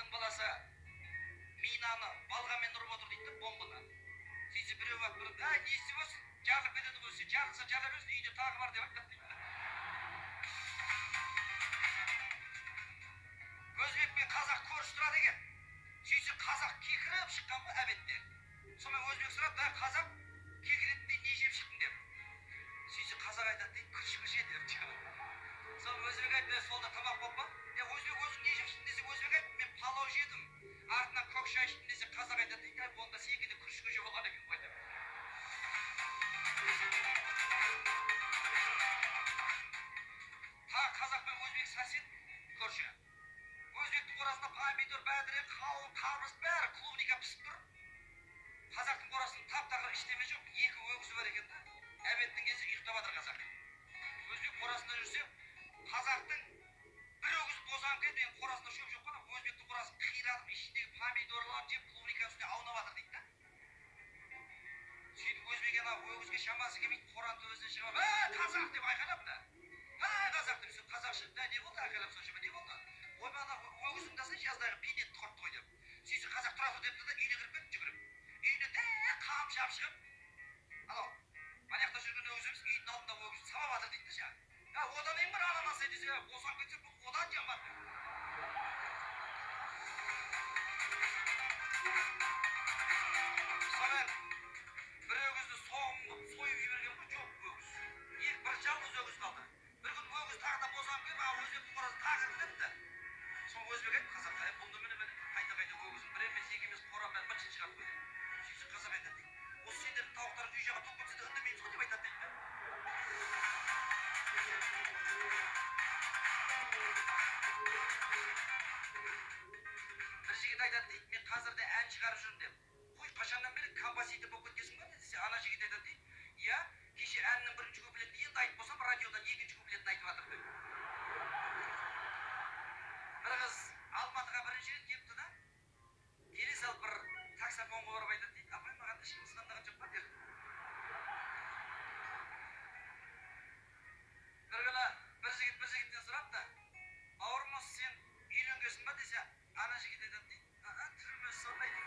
Шалдың баласы минаны балғамен ұрып отыр дейді, бомбаны. Сөйтсе біреу барып тұрып, әй, не істеп отырсың, жарылып кетеді ғой десе, жарылса жарыла берсін, үйде тағы бар деп айтады дейді. Өзбек пен қазақ көрші тұрады екен. Сөйтсе қазақ кекіріп шыққан ғой әбетте. Сонымен өзбек сұрапты, әй, қазақ кекіретіндей не жеп шықтың деп. Сөйтсе қазақ айтады дейді, күріш көже деп. Сонымен өзбек айтты, сол да тамақ болып па? Е, өзбек өзің не жеп шықтың десе, өзбек айтты, мен палау жедім, артынан көк шай іштім десе, қазақ айтады дейді, әй, онда сенікі де күріш көже болған екен ғой деп. Тағы қазақ пен өзбек сосед көрші. Өзбектің қорасында помидор, бәдіре, қауын, қарбыз бәрі клубника пісіп тұр. Қазақтың қорасында тап-тақыр ештеме жоқ, екі өгізі бар екен да. Әбеттің кезі ұйықтап жатыр қазақ. Өзбек қорасында жүрсе, қазақтың бір өгізі босанып кетіп, енді қорасында шөп жоқ қой, өзбектің қорасын қиратып, ішіндегі помидорларын жеп, клубниканың үстіне аунап жатыр дейді да. Сөйтіп өзбек ана өгізге шамасы келмейді, қораның төбесіне шығып, әй, қазақ деп айқайлапты. Әй, қазақ деп, сөйтіп қазақ шығып, не болды, айқайлап соншама, не болды? Ойбай, ана өгізіңді алсайшы, жаздағы бейнетті құртты ғой деп. Сөйтсе қазақ тұра тұр депті да, үйіне кіріп кетті жүгіріп. Үйіне дәл қамшы алып шығып, анау ана жақта жүрген өгіз емес, үйдің алдында өгіз сабап жатыр дейді да жаңағы. Ә, одан ең бір ананы алсай десе, босанып кетсе, бұл одан жаман деп. Сонымен бір өгізді соғым қылып сойып жіберген ғой, жоқ өгіз. Екі бір жалғыз өгіз қалды. Бір күн өгіз тағы да босанып келіп, а өзбектің қорасы тағы кіріп кетті. Сол өзбек айтты қазаққа, бұл немене міне қайта-қайта өгіздің бір емес, екі емес, қорам бәрі быт-шытын шығарып қойды. Сөйтсе қазақ айтады дейді, осы сендердің тауықтарың үй жаққа толып кетсе де үндемейміз ғой деп айтады дейді. Бір жігіт айтады дейді, мен қазір де ән шығарып жүрмін деп. Қой, қашаннан бері композитор болып кеткенсің ба десе, ана жігіт айтады дейді, иә, кеше әннің бірінші куплетін енді айтып болсам, радиодан екінші куплетін айтып жатыр деп. Бір қыз Алматыға бірінші рет келіпті да, келе салып бір таксофонға барып айтады дейді, апай, маған ешкім звондаған жоқ па деп. Бір күні бір жігіт бір жігіттен сұрапты, бауырым, осы сен үйленгенсің ба десе, ана жігіт айтады дейді, аға, түрім өзі сондай.